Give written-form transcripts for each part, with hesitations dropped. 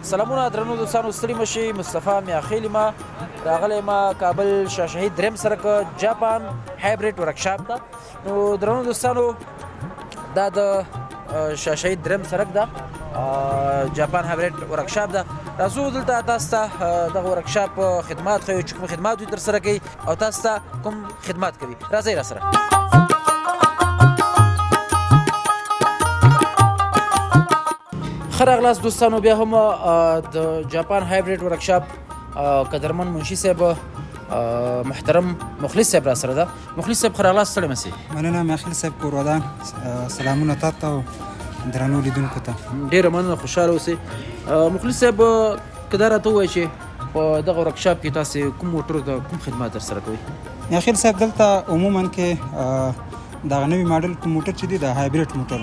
سلامونه درنو دوستانو، ستړي مشي. مصطفی میاخیل ما راغلی ما کابل شاه شهید دریم سرک جاپان هایبریډ ورکشاپ ته. نو درنو دوستانو، دا د شاه شهید دریم سرک ده، جاپان هایبریډ ورکشاپ ده. راځو دلته تاسو ته دغه ورکشاپ خدمات ښیو چې کوم خدمات دوی ترسره کوي او تاسو ته کوم خدمات کوي. راځئ راسره. ښه راغلاست دوستانو. بیا هم د جاپان هایبریډ ورکشاپ قدرمن منشي صاحب محترم مخلص صاحب را سره ده. مخلص صاحب، ښه راغلاست، ستړی مه سې. مننه میاخیل صاحب، کور ودان. سلامونه تا ته او درنو لیدونکو ته. ډېره مننه، خوشحاله اوسئ. مخلص صاحب، که دا راته ووایې چې په دغه ورکشاپ کې تاسې کوم موټرو ته کوم خدمات ترسره کوئ؟ میاخیل صاحب، دلته عموما کې دغه نوي ماډل کوم موټر چې دی، د هایبریډ موټر،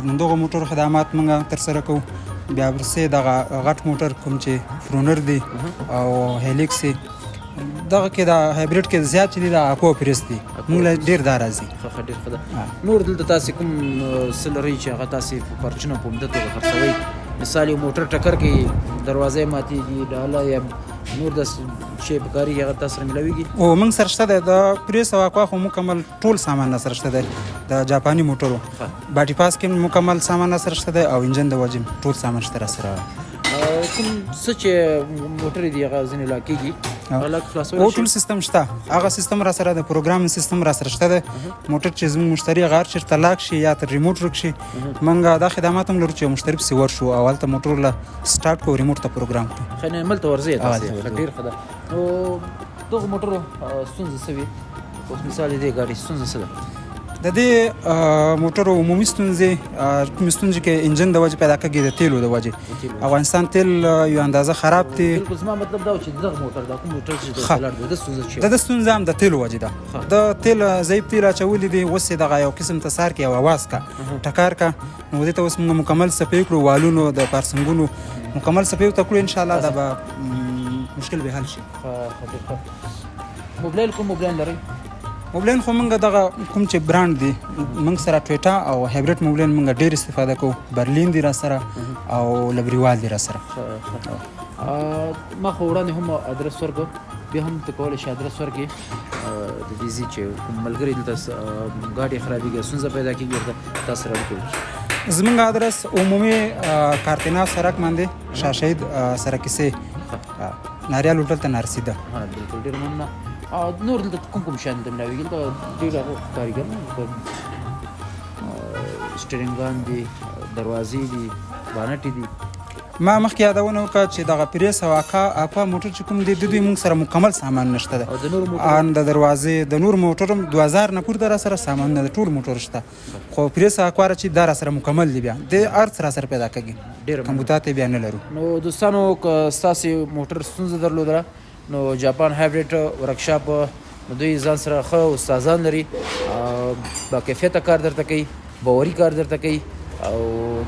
نو دغه موټر خدمات موږ ترسره کوو. بیا ورسې دغه غټ موټر کوم چې فرونر دی او هیلیکس دی، دغه کې د هایبریډ کې زیات چې دی د اکوا پریس دی، موږ له ډېر دا راځي. ښه ښه، ډېر ښه ده. نور دلته تاسې کوم څه لرئ چې هغه تاسې په پرچونه په عمده توګه خرڅوئ؟ مثال یو موټر ټکر کوي، دروازه یې ماتېږي، ډاله یا نور داسې شی په کارېږي، هغه تاسو سره ملاویږي؟ او موږ سره شته دی. د پریس او اکوا خو مکمل ټول سامان سره شته دی. د جاپاني موټرو باډي پاس کې مکمل سامان سره شته دی او انجن د وجې ټول سامان شته را سره. کوم څه چې موټر دي هغه ځینې لاک کېږي، هغه لاک خلاصولی او شي؟ ټول سیستم شته، هغه سیستم را سره د پروګرام سیستم را سره شته دی. موټر چې زموږ مشتري هغه هر چېرته لاک شي یا تر ریموټ ورک شي، موږ دا خدمات هم لرو چې مشتري پسې ورشو او هلته موټر له سټارټ کړو، ریموټ ته پروګرام کړو. ښه، نه ملته ورځئ تاسې؟ هلته ورځو. ډېر ښه ده. نو دغو موټرو ستونزه څه وي؟ اوس مثال دې ګاډي ستونزه څه ده؟ د دې موټرو عمومي ستونزې کومې ستونزې کې انجن د وجې پیدا کېږي، د تیلو د وجې. افغانستان تیل یو اندازه خراب دی. بالکل، زما مطلب دا و چې دغه موټر، دا کوم موټر چې د ولاړ دی، د ستونزه چې د ده ستونزه هم د تیلو وجې ده. د تیل ضعیف تیل اچولي دي. اوس یې دغه یو قسم ته سار کې یو اواز کا ټکار کا. نو دې ته اوس موږ مکمل صفحې کړو، والونو د پارسنګونو مکمل صفحې ورته کړو. انشاءالله دا به مشکل به حل شي. ښه ښه، ډېر ښه. موبلایل، کوم موبلایل لرئ؟ موبلین خو موږ دغه کوم چې برانډ دی، موږ سره ټویټا او هایبریډ موبلین موږ ډېر استفاده کوو. برلین دی را سره او لبریوال دی را سره. ما خو وړاندې هم ادرس ورکړ، بیا هم ته کولی شې ادرس ورکړې د دې ځای چې کوم ملګري دلته ګاډي خرابېږي، ستونزه پیدا کېږي، ورته تاسو سره اړیکه وکړي. زموږ ادرس عمومي کارتینا سرک باندې، شاه شهید سرک سه، ناریال هوټل ته نارسیده. ها بالکل، ډېر مننه. نور دلته کوم کوم شیان دلته ملاویږي؟ دلته ډېر هغه ښکاري که نه، سټرینګان دي، دروازې دي، بانټې دي. ما مخکې یادونه وکړه چې دغه پریس او اکوا موټر چې کوم دی، د دوی موږ سره مکمل سامان نشته دی. او د نورو موټرو؟ ان د دروازې د نور موټر هم 2000 نه پورته را سره سامانونه د ټول موټر شته، خو پریس او اکوا چې دا را سره مکمل دی، بیا د هر څه را سره پیدا کېږي. ډېره مننه. کمبوتات یې بیا نه لرو. نو دوستانو، که ستاسې موټر ستونزه درلودله، نو جاپان هایبریډ ورکشاپ نو دوی ځان سره ښه استادان لري، با کیفیته کار درته کوي، باوري کار درته کوي. او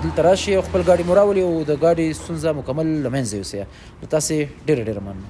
دلته راشي او خپل ګاډي مو راولي او د ګاډي ستونزه مکمل له منځه یوسي. نو تاسې ډېره ډېره مننه.